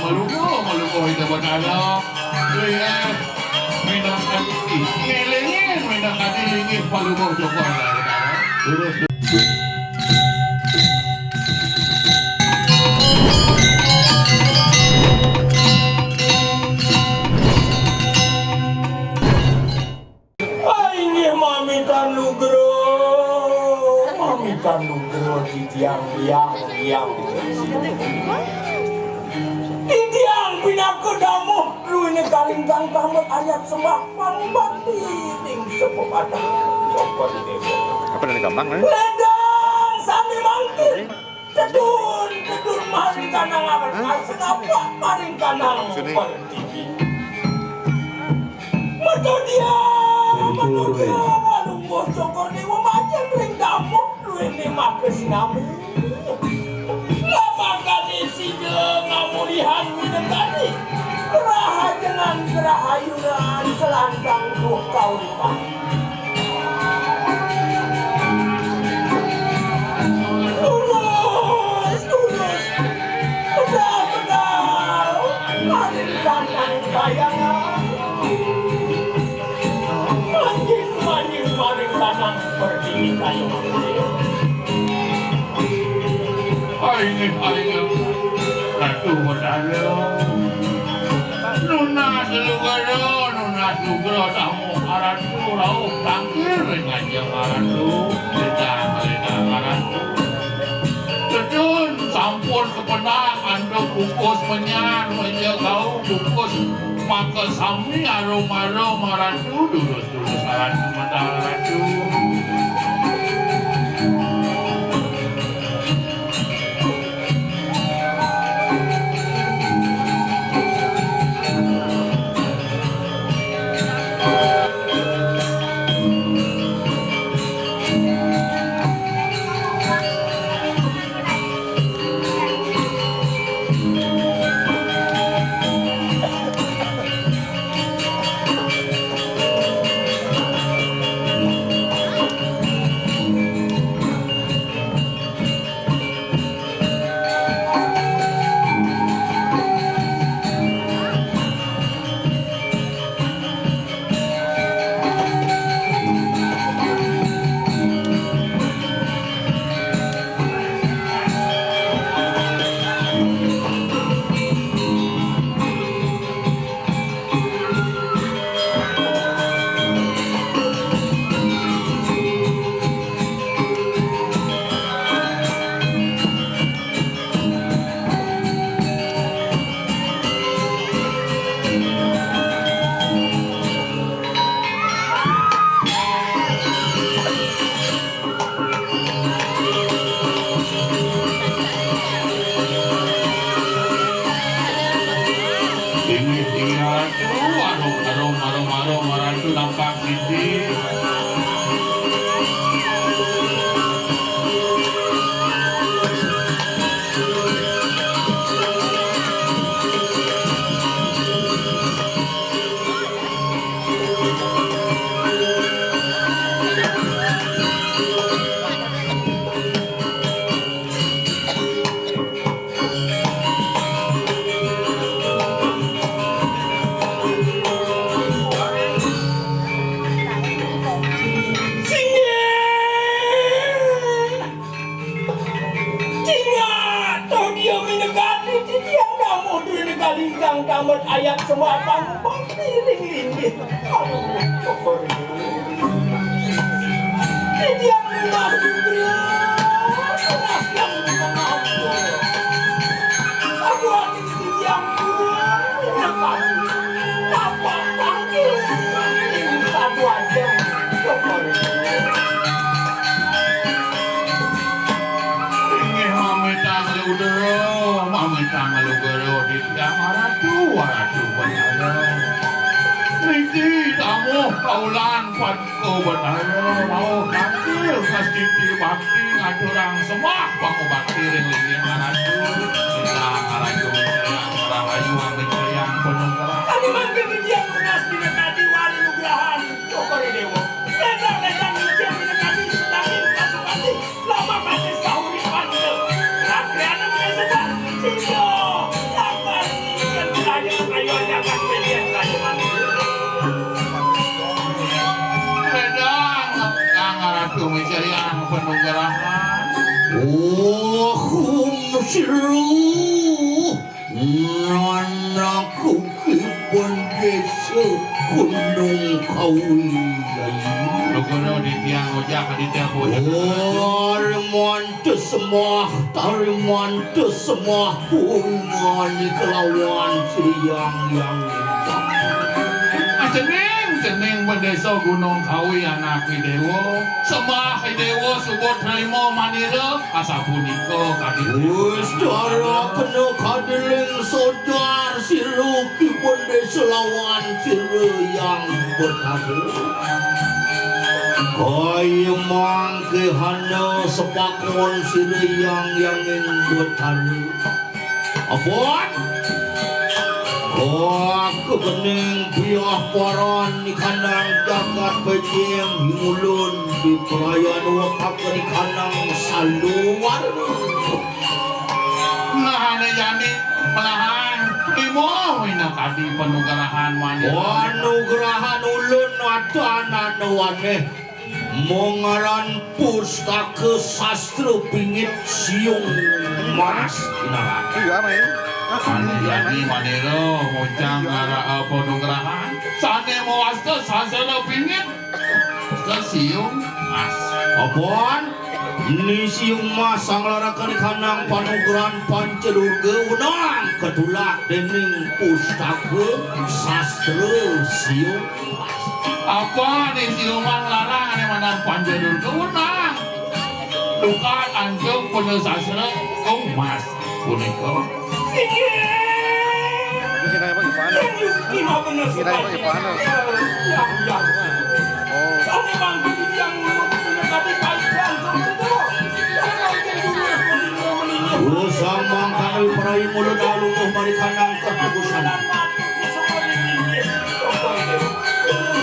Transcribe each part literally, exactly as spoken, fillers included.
Maluko, maluko ida Batara. Linggih minangka linggih. Linggih, linggih, minangka linggih, maluko Cokor ida Batara. Lurus. Ah, inggih mamitan nugra, mamitan nugra titiang yang, yang. Titiang pinaka damuh druéné kalintang tambet ayat sembah pangubakti ring sapepadan Cokor Déwa. Apa dari gampang, eh? Ledang sami mangkin. Tedun, tedun maring kanang aran, asing apa maring kanang pertiwi. Metodia, metodia, ngalungguh Cokor Déwa majeng ring damuh druéné maka sinami. Lamakané sida ngamulihan minakadi kerahajengan kerahayunan selantang duh kauripan. Lurus, lurus. Pedal, pedal. Maring kanang kayangan. Manjing, manjing, maring kanang pertiwi kayu. Inggih, inggih. Ratu Batara. Nunas lugra, nunas lugra, tamu Ratu rauh tangkil ring ajeng Ratu. Ledang, ledang Ratu. Tedun sampun kapendak antuk kukus menyan, meja gau, kukus maka sami arum-arum Ratu, durus-durus Ratu, medal Ratu. Inggih, inggih, aduh, aduh, aduh, aduh, aduh, aduh, nampak sisi. Singgih! Cingak, toh dia minegati titiang damuh duwé negalintang tamet ayat sembah pangubakti ring linggih. Aduh, syukur. Titiang nunas nugra, nunas yang mengampun. Aduh, ati titiang purun, minegati. Tapak tangkil, ring satu ajeng, syukur. Inggih mamitang lugra, mamitang lugra titiang Ratu, Ratu Batara. Niki tamuh kaulan Paduka Batara, rauh tangkil kastiti bakti ngaturang sembah pangubakti ring linggih Ratu. Titiang Ratu Batara, rahayu amit yang penuh. Adi mangkin titiang nunas dina kadi wali nugrahan. Cokor I Déwa. Ledang-ledang ngicén minakadi sedangin pasupati. Lama mati sahuri panta. Ratriana mangasuban. Sida. Lakar. Panugrahan. Wahum siru. Nana kuki bendesa Gunung Kawi. Nugroho di tiang ojak, di tiang ojak. Tariman sembah, tariman sembah, pungani kelawan Sri Hyang Hyang. Cening, cening bendesa Gunung Kawi anak Idewa. Sembah Idewa suba trima manira, asapunika kadi. Wis dara kena kadiling sodar sira ki bendesa lawan Sri Hyang Betara. Kaya mangkihana sepakon Sri Hyang Hyanging Betara. Ampun. Wah, kebening piah paran di kandang jagat pejeng hingulun di pelayan wakak di kandang saluar. Nah, ane jani malahan ibu ina kadi panugrahan mani. Panugrahan ulun watan anu waneh. Mangaran Pustaka Sastra Pingit Siung Mas Kinaran. Iya, Mas. Ane jani manira mucang ngara apa nugrahan. Sane mawasta sastra pingit. Sasiung Mas. Ampun. Ni Siung Mas sanglarakan di kandang panugrahan Panca Durga unang katulak dening Pustaka Sastra Siung. Apa ni siuman larang ane manang Panca Durga wenang. Tukad antuk puna sastra, oh, Mas, punika. Inggih. Inggih, Pak Ipana. Inggih, Pak Ipana. Ya, ya. Oh. Kami mangkin yang menurut punya kami kajian seperti itu. Saya mangkin dulu meninggal, meninggal. Usang mangkana prai mulut alungguh mari kandang keputusan.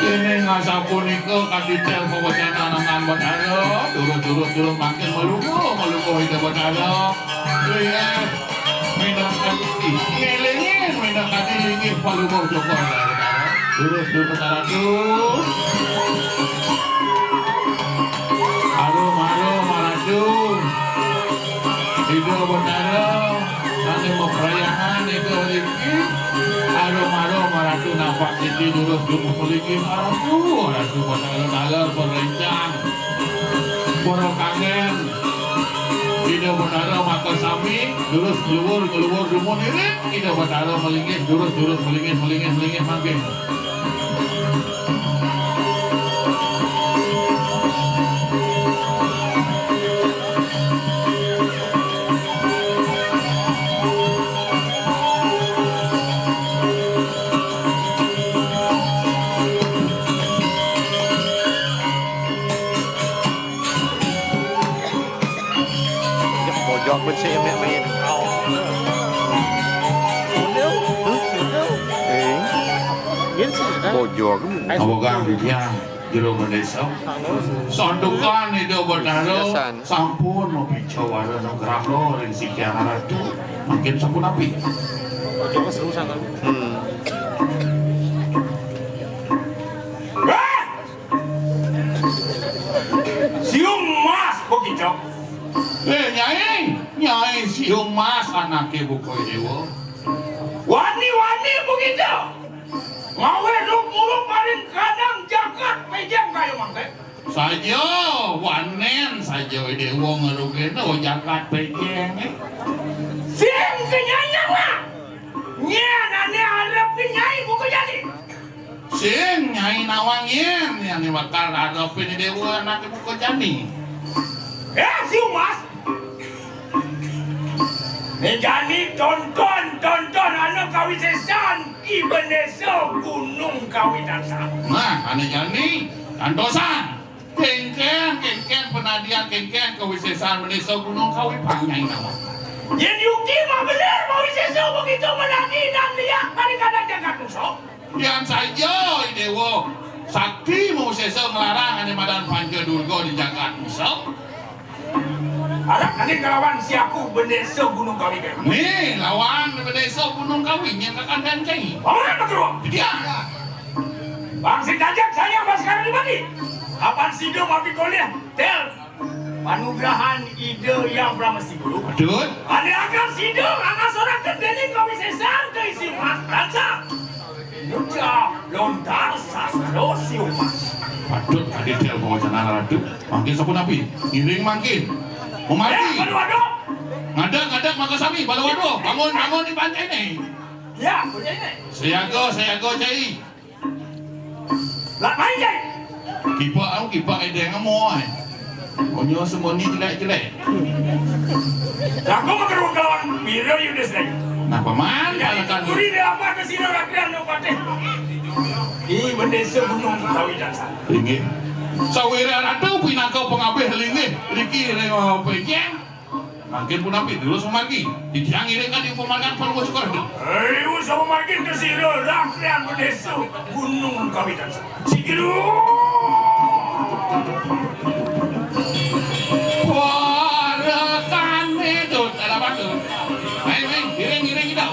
Dene ngasapunika kaditel pawacanan angan Betara, durus-durus durus mangkin malungguh, malungguh Ida Betara. Linggih, minangka ngelingin, minangka linggih palungguh Joko Ida Betara. Durus-durus Ratu. Arum-arum Ratu. Ida Betara, sane maprayangan Ida niki. Arum-arum Ratu napak siti durus-durus mligi. Aduh, Ratu Betara taler perencang. Para kangen. Ida Betara maka sami, durus keluar, keluar dumun iring. Ida Betara melinggih, durus-durus melinggih, melinggih, melinggih mangkin. Bojog pun si Emek main. Eh. Bojog. Abogang titiang jero bendesa. Santukan Ida Betara sampun mapica wara nugraha ring sikian ratu. Mangkin sapunapi? Hmm. Siung Mas begitu. Eh, Nyai, Nyai Siung Mas anake buka Dewa. Wani-wani begitu. Ngawe ruk muruk paring kadang jagat pejeng kaya mangke. Saja, wanen saja Dewa ngerugena jagat pejeng. Sing kenyanyang lah. Nyen ane arep Nyai buka jani. Sing Nyai nawang yen, yen bakal arepin Dewa anake buka jani. Eh, Siung Mas. Né jani tonton, tonton ana kawisésan Ki Bendésa Gunung Kawi tansah. Nah, ané jani kantosan. Kéngkén, kéngkén penadian, kéngkén kawisésan Bendésa Gunung Kawi pang Nyai nawang. Yén yuki mah bener kawisésan begitu menadi dan liak parikadan jagat musuh. Yan saja, I Déwa, sakti mawisésa nglarang ané madan Panca Durga di jagat Misa. Arak ané kalawan siaku Bendésa Gunung Kawi. Nih, lawan Bendésa Gunung Kawi nyén kakandang cai. Paman Patruh. Dia. Bang sing tajak saya pas sekarang di mati. Kapan sida mapi kolih? Tel. Anugrahan Ida Hyang Brahma Siwa. Patut. Ane akan sida ngasoraken dening kawisesan ka isi umat tansah muja lontar sastra siumat. Patut kadi tel pawacanan Ratu. Mangkin sapunapi? Ngiring mangkin. Umargi. Eh, balu aduh. Ngadeg, ngadeg maka sami, balu aduh. Bangun, bangun di pantai ni. Ya, punya ini. Siaga, siaga cai. Lah main cai. Kipak, kipak edeng amo ai. Onyo sembunyi jelek-jelek. Jago mengkeruh kawan Wira Yudis dai. Napa man? Jadi kuri dia apa ke sira rakyat no patih. Di bendesa Gunung Kawidan. Inggih. Sawira Ratu pinaka pangabih linggih riki ring pejeng. Mangkin punapi dulu sumargi. Titiang ngiring kadi pamargan Palungguh Sukardu. Ayo sama margin ke sira rakyat bendesa Gunung Kawidan. Sigiru. Warakan itu ada apa tu? Ayo, ayo, ngiring, ngiring kita.